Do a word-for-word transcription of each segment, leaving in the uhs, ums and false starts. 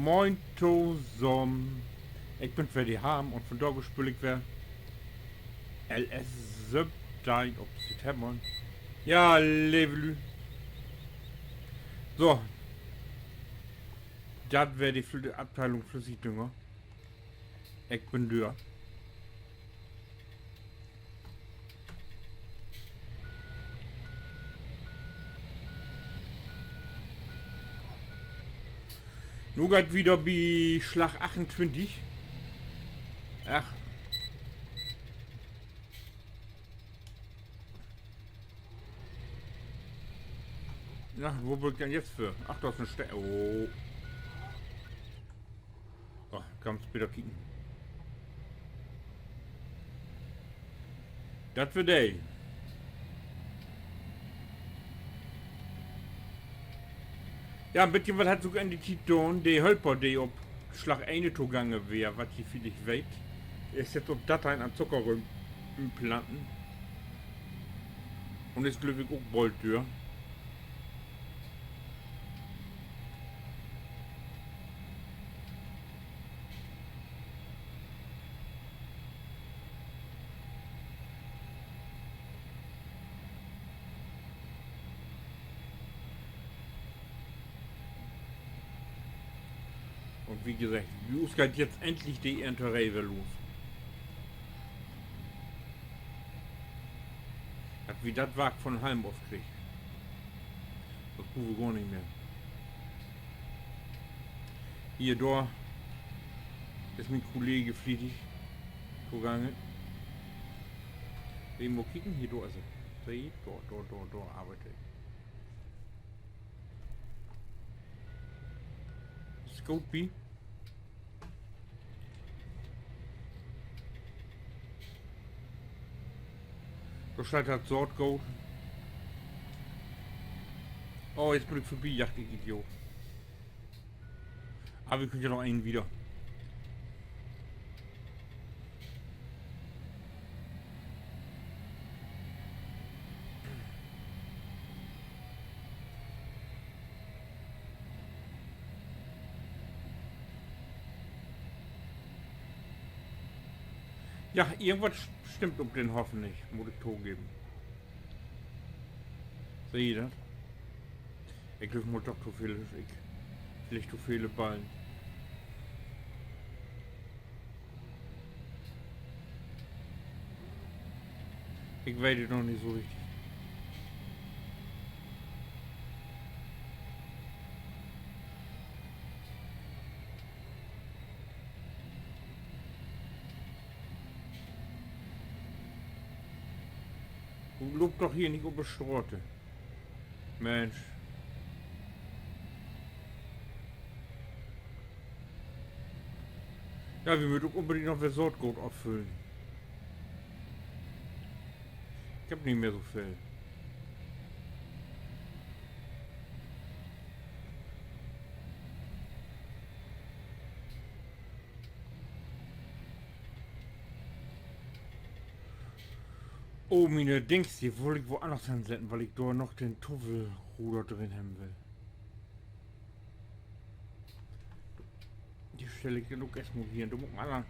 Moin tosamen. Ik bün weer de Harm un vundaag speel ik weer L S söventeihn op Südhemmern. Ja, leve Lüüd. So. Dat weer de Fl-, Abteilung Flüssigdünger. Ik bün dör. Nu geiht dat wieder bi Slag achtuntwintig. Ach. Na, wo bün ik denn jetzt för? Ach, dor is en Ste-, oh. Oh, kannst beter kieken. Dat weer de. Ja, en beten wat hett sik ok in de Tiet doon. De Hölper, de op Slag een togangen weer, wat ji villicht weet, is jetzt op dat Teil an Zuckerröhren planten. Un is, glööv ik, ok bold dör. Un wie geseggt, bi us geiht jetzt endlich de Ernteree weer los. Dat wi dat Wark von Halm ofkriegt. Dat bruukt wi gor nich mehr. Hier, dor is mien Kolleeg flietig togangen. Will mal kieken, hier, dor is he. Seht, dor, dor, dor, dor arbeidt he. Is goot bi. Dor steiht dat Saatgoot. Oh, jetzt bün ik vörbi, Jagd, ik Idiot. Aver wi köönt ja noch een wieder. Ja, irgendwat st-, stimmt op den Hoff nich, mutt ik togeven. Seht ji dat? Ik glööv mal doch to veel, ik leg to vele Ballen. Ik weet dat noch nich so richtig. Du loopst doch hier nich op de Straat. Mensch. Ja, wi mööt ok unbedingt noch weer Saatgoot opfüllen. Ik heff nich mehr so veel. Oh, miene Dings, de wull ik woanners hensetten, wiel ik dor noch den Tuffel-Roder drin hebben will. De stell ik denn ok eerstmal hier. Dor mutt ik en annern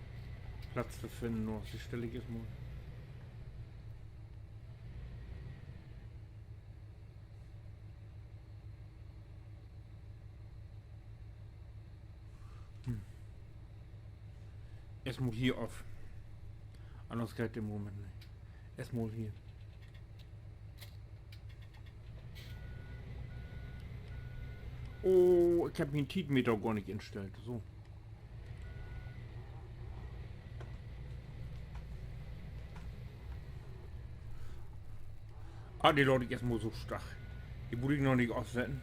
Platz för finnen, aver de stell ik eerstmal. Hm. Eerstmal hier of. Anners geiht dat in'n Moment nich. Eerstmal hier. Oh, ik heff mien Tietmeter gor nich instellt. So. Ah, de laat ik eerstmal so stahn. De mutt ik noch nich ofsetten.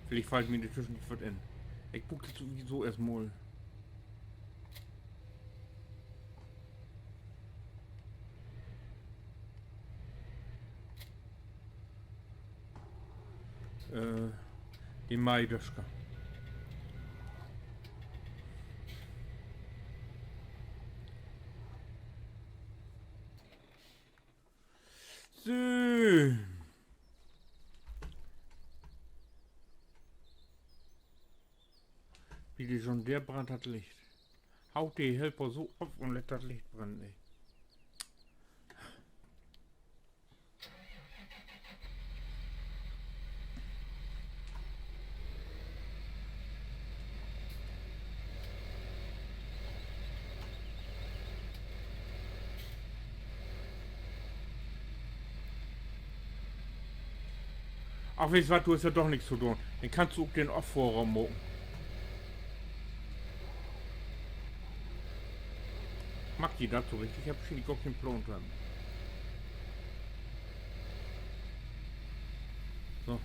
Villicht fallt mi in de Twüschentiet wat in. Ik bruuk dat sowieso eerstmal. Äh, de Maiduschka. So. Bi de John Deere brennt dat Licht. Haut de Helper so op un lett dat Licht brennen, ey. Ach, weetst wat, du hest ja doch nix to doon. Denn kannst du ok den Affohrer maken. Maakt ji dat so richtig? Ik heff bestimmt gor keen Plaan to hebben. So.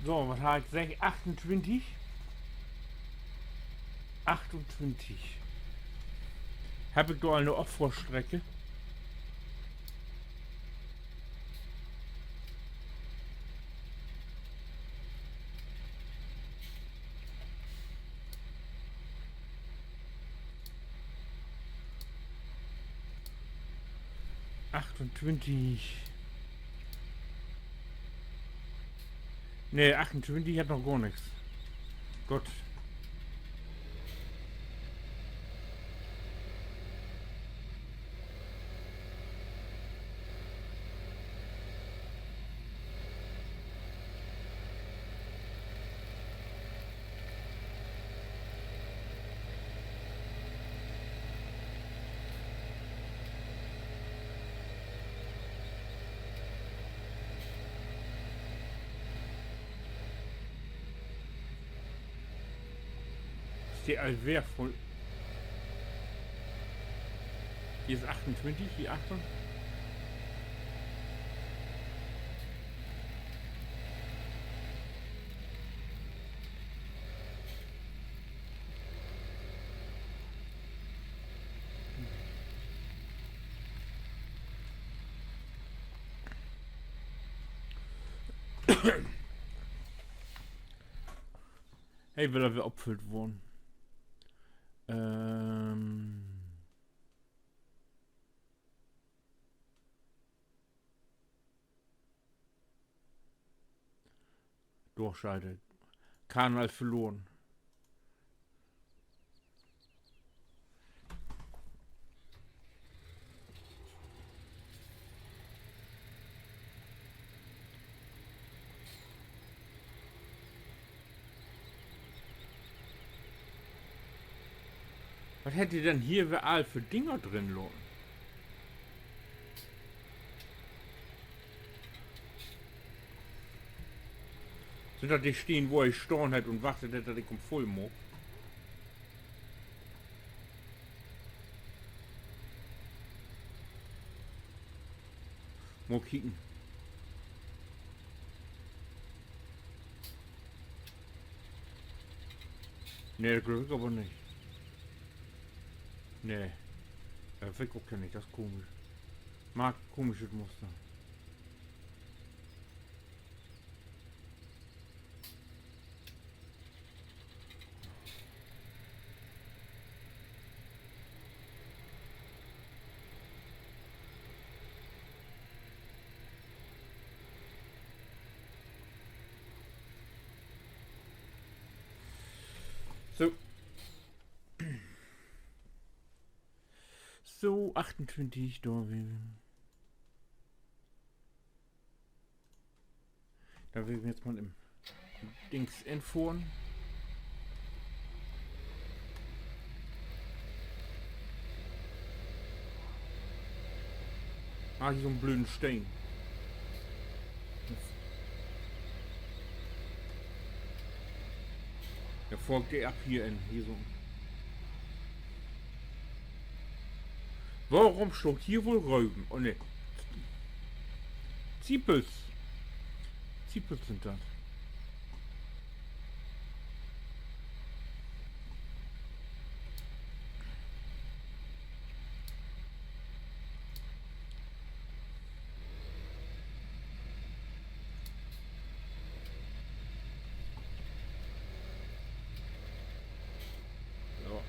So, wat harr ik seggt? Achtuntwintig? Achtuntwintig. Hebb ik dor al 'ne Affohrstrecke? Achtuntwintig. Nee, achtuntwintig hett noch gor nix. Goot. Is de al weer vull? Hier is achtuntwintig, hier achtern. He will weer opfüllt worrn. Ähm. Dor schall de Kanal verloren. Wat hett de denn hier weer all för Dinger drin laten? Sünd dat de Steen, wo he stahn hett un wachtet hett, dat ik em vull maak? Mal kieken. Nee, dat glööv ik aver nich. Nee. Dat finn ik ok nich, dat is komisch. Maakt komisches Muster. So. So, achtuntwintig, dor weer wi. Dor will ik nu mal in Dings infohren. Ah, hier so'n blöden Steen. Dor fohr ik de af hier in, hier so. Worüm staht hier woll Röven? Oh, nee. Ziepels. Ziepels sünd dat. So.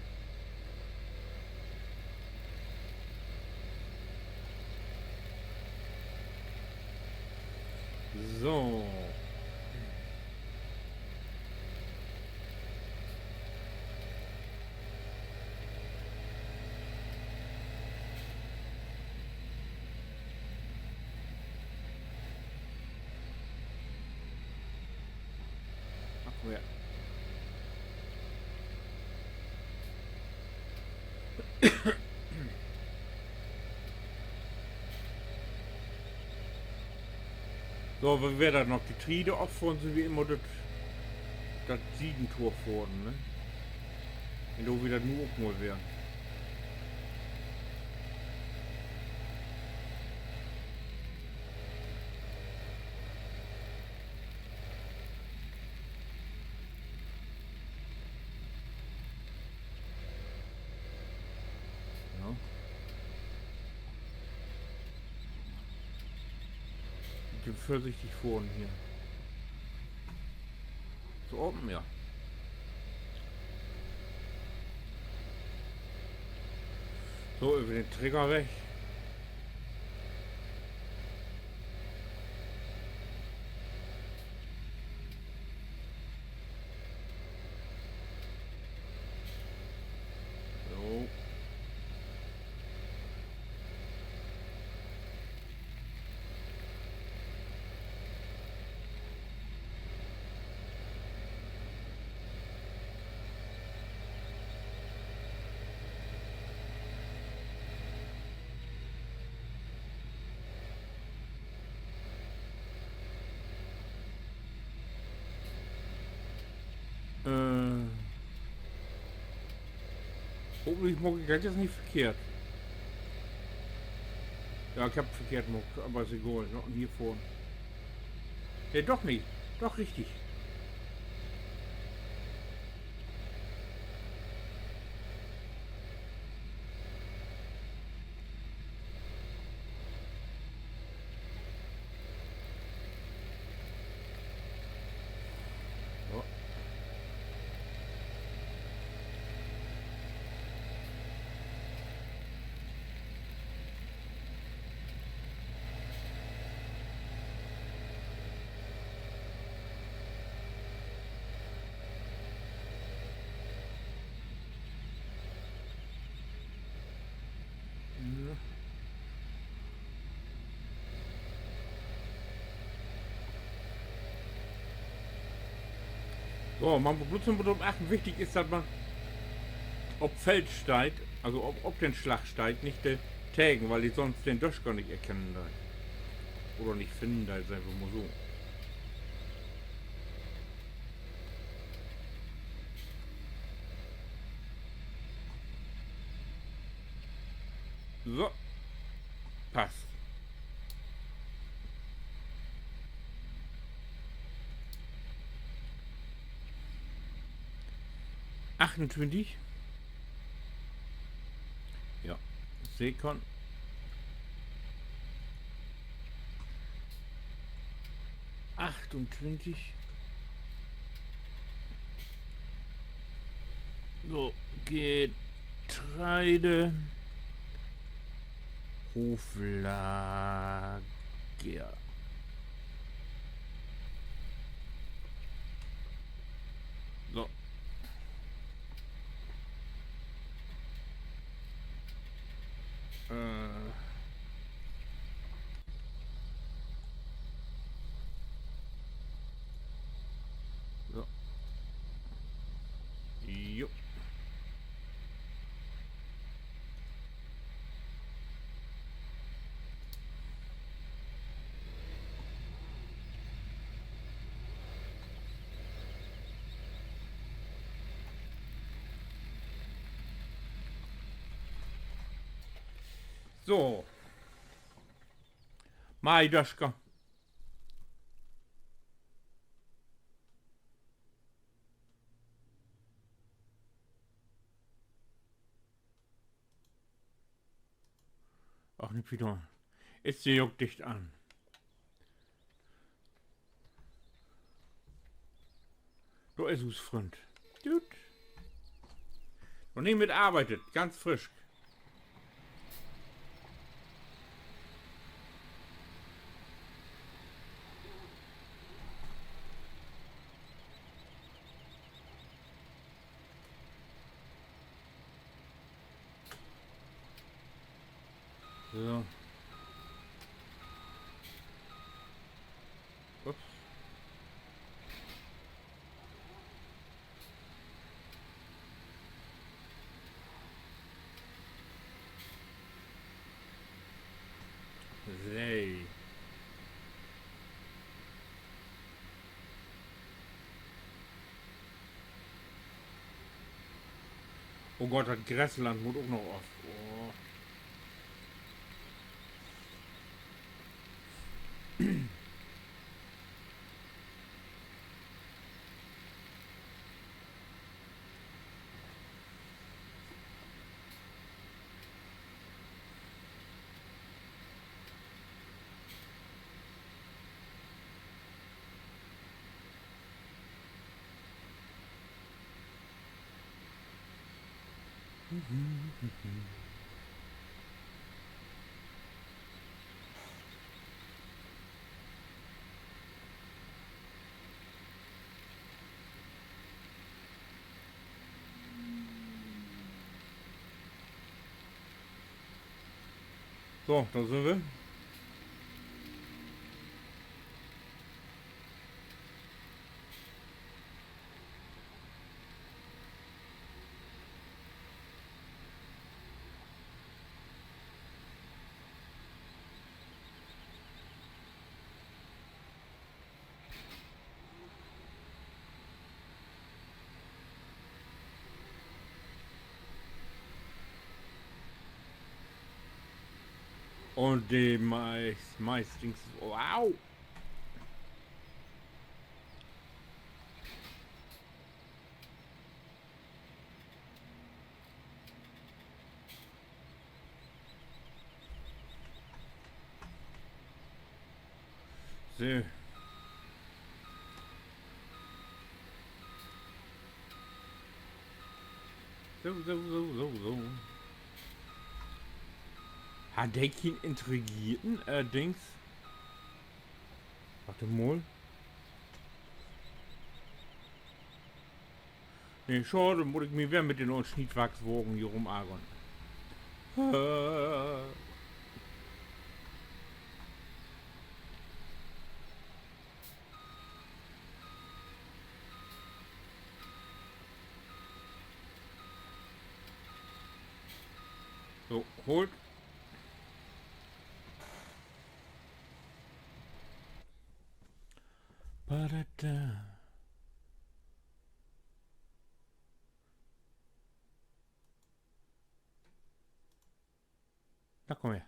So. Ach, ja. So, wenn wi dat noch Getreide opfohren, sünd wi immer dat, dat Siedentor fohren, ne? Un do wi dat nu ok mal weer. Ja. Ik bün vörsichtig fohren hier. So, open, ja. So, över den Trecker weg. So. Äh, hopentlich maak ik dat jetzt nich verkehrt. Ja, ik hebb verkehrt maakt, aver is egal. Noch hier vorn. Nee, doch nich. Doch richtig. So. So, man mutt bloots mal drop achten, wichtig is, dat man op Feld steiht, also op, op den Slag steiht, nich de, tegen, wiel de sonst den Döscher nich erkennen deit. Oder nich finnen deit, segg wi mal so. So. Passt. Achtuntwintig. Ja, Sekund. Achtuntwintig. So, Getreide. Hoflager. So. Äh. So. Jo. So. Maidöscher. Ach, nich wieder. Is de ok dicht an. Dor is us Fründ. Dut. Noch nich mit arbeidt, ganz frisch. So. Ups. So. Oh Gott, dat Grasland mutt ok noch af. Oh. So, dor sünd wi. Un de Mais-, Mais-Dings, au! So. So, so, so, so, so. Harr de keen integrierten, äh, Dings? Wacht mal. Nee, schaad, denn mutt ik mi weer mit den olen Snietwachswagen hier rumargern. Äh. So, hoolt. Badada. Na, kumm her.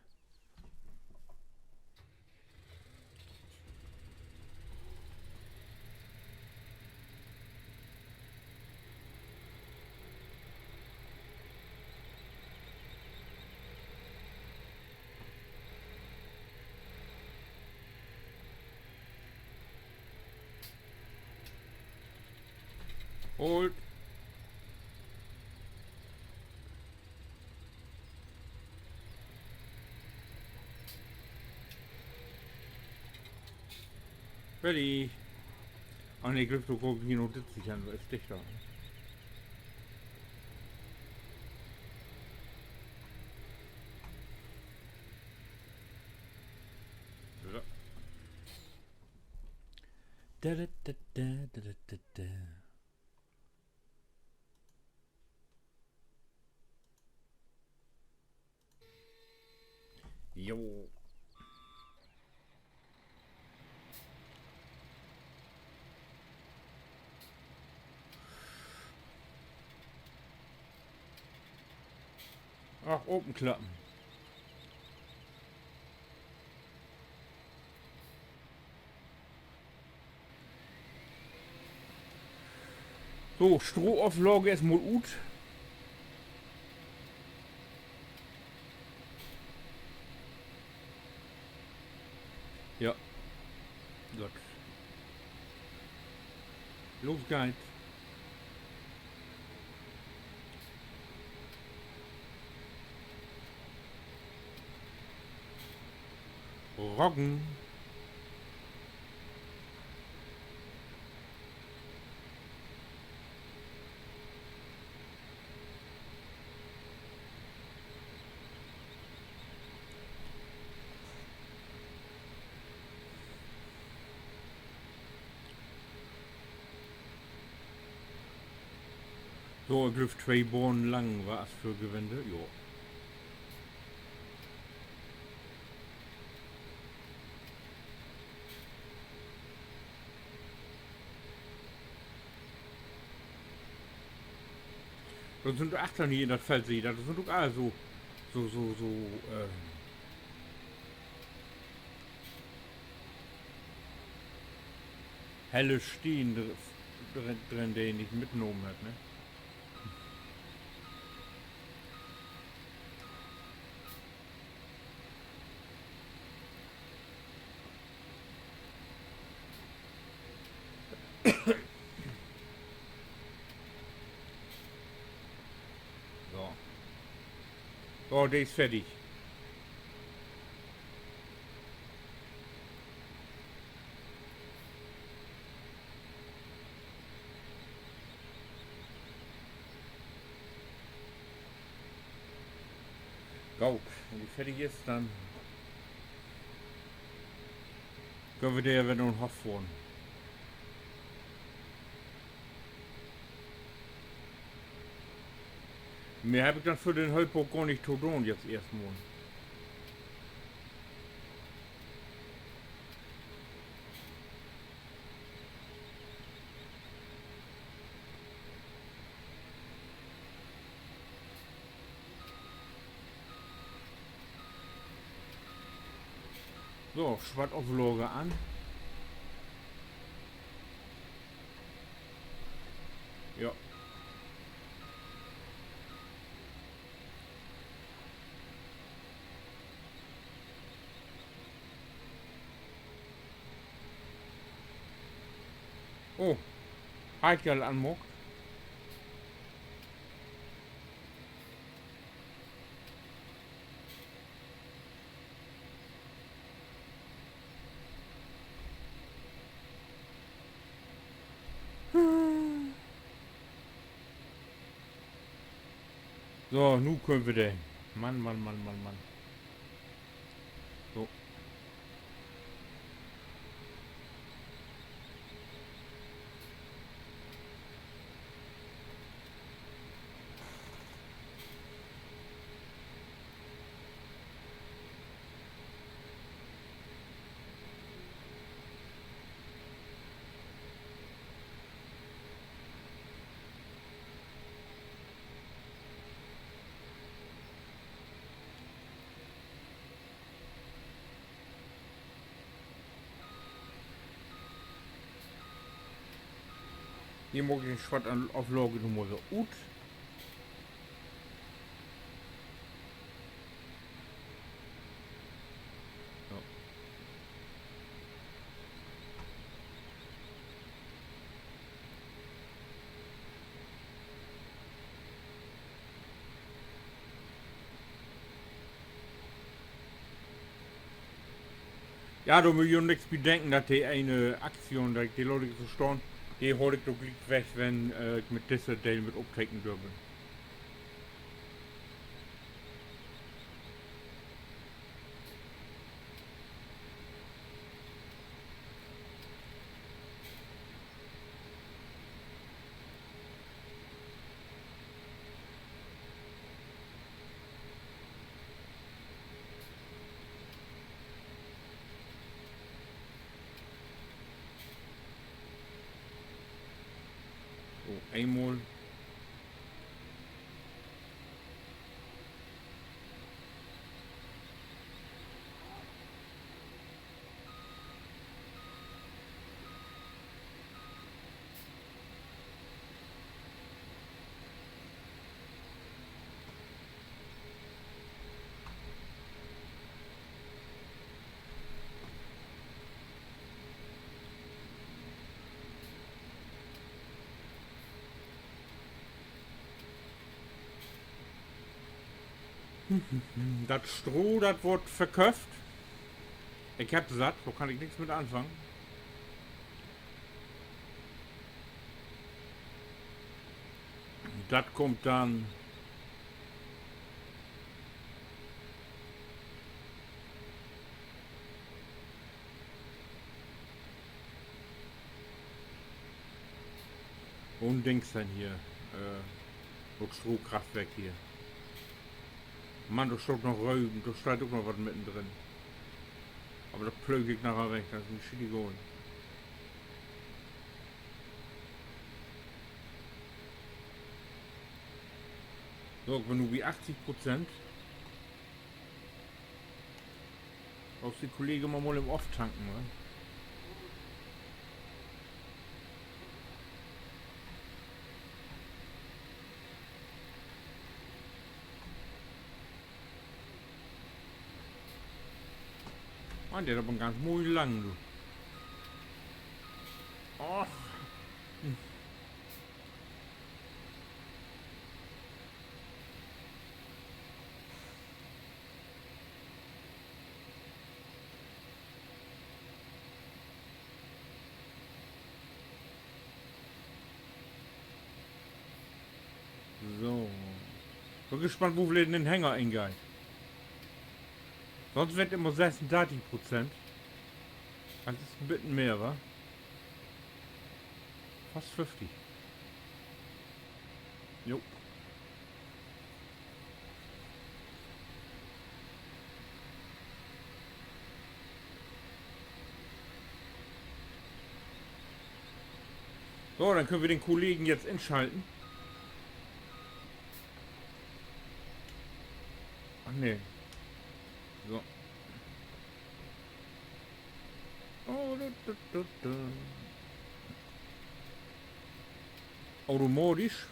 Hoolt. Fertig. Ah, nee, ik glööv, dor kummt hier noch dit Viech an, dor is dichter. So. Da, da, da. Jo. Ach, openklappen. So, Strohauflage eerstmal ut. Ja. Goot. Los geiht. Roggen. So, ik glööv, twee Bahnen lang weer as vör Gewinde, jo. Dor sünd achtern hier in dat Feld, süh, dat sünd ok all so, so, so, so, äh, helle Steen dr-, drin, drin, de ik nich mitnahmen heff, ne? So. So, de is fertig. Goot, wenn de fertig is, denn köönt wi de weer na'n Hoff fohren. Mehr heff ik denn för den Hööftpark gor nich to doon, jetzt eerstmal. So, Schwattoflager an. Ja. Oh, harr ik ja al anmaakt. So, nu köönt wi denn. Mann, Mann, Mann, Mann, Mann. So. Hier maak ik de Schwattoflager noch mal weer ut. So. Ja, dor mööt ji ok nix bi denken, dat de ene Aktion, dat ik de, laat ik so stahn, de haal ik dor gliek weg, wenn, äh, ik mit disse Deel mit opteken dör bün. So, eenmal. Dat Stroh, dat word verköfft. Ik hebb satt, dor kann ik nix mit anfangen. Dat kummt denn Un Dings denn hier, äh, Dat Strookraftwerk hier. Mann, dor staht noch Röven, dor steiht ok noch wat middendrin. Aver dat plöög ik naher weg, dat is mi schietegal. So, ik bün nu bi achtzig Prozent. Laat de Kollege mal, mal even aftanken, wa? Mann, de hett aver en ganz moien Lang, du. Och. So. Bün gespannt, woveel in den Hänger ingeiht. Sünst weer dat immer sössundartig Prozent. Dat is en beten mehr, wa? Fast föfftig. Jo. So, denn köönt wi den Kollegen jetzt inschalten. Ach nee. So. Oh, du, du, du, du. Automatisch.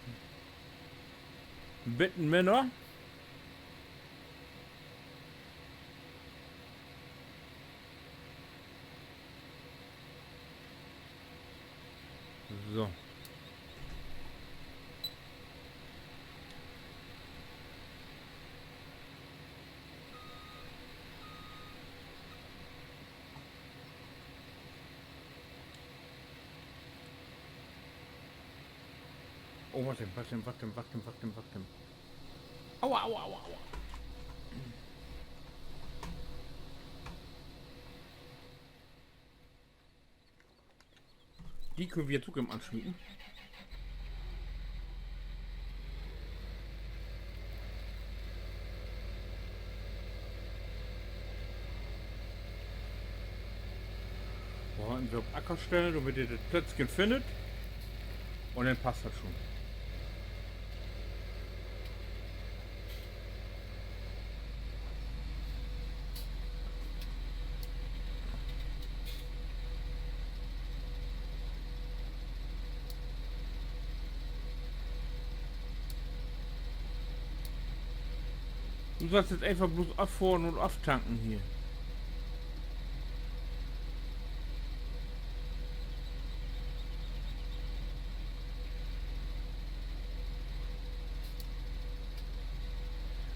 Beten minner. So. Oh, wacht even, wacht even, wacht even, wacht even, wacht even, wacht even. Aua, aua, aua, aua. De köönt wi jetzt ok even ansmieten. Wo harrn wi op Acker stellen, dormit he dat Plätzken finnt. Un denn passt dat schon. Du sallst nu eenfach bloots affohren un aftanken hier.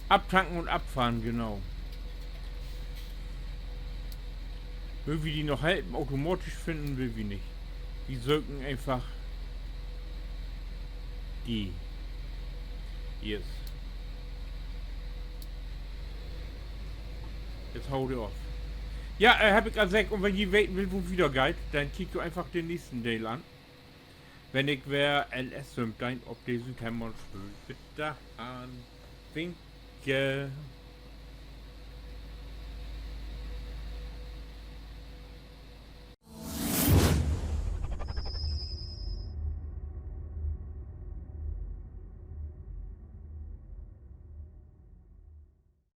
Aftanken un affohren, genau. Wüllt wi de noch helpen, automatisch finnen wüllt wi nich. Wi söken eenfach de. Yes. Jetzt haut de of. Ja, äh, heff ik al seggt, un wenn ji weten wüllt, wo dat wieder geiht, denn kiekt jo eenfach den nächsten Deel an. Wenn ik weer L S söventeihn op de Südhemmern speel. Bit dorhen. Winke.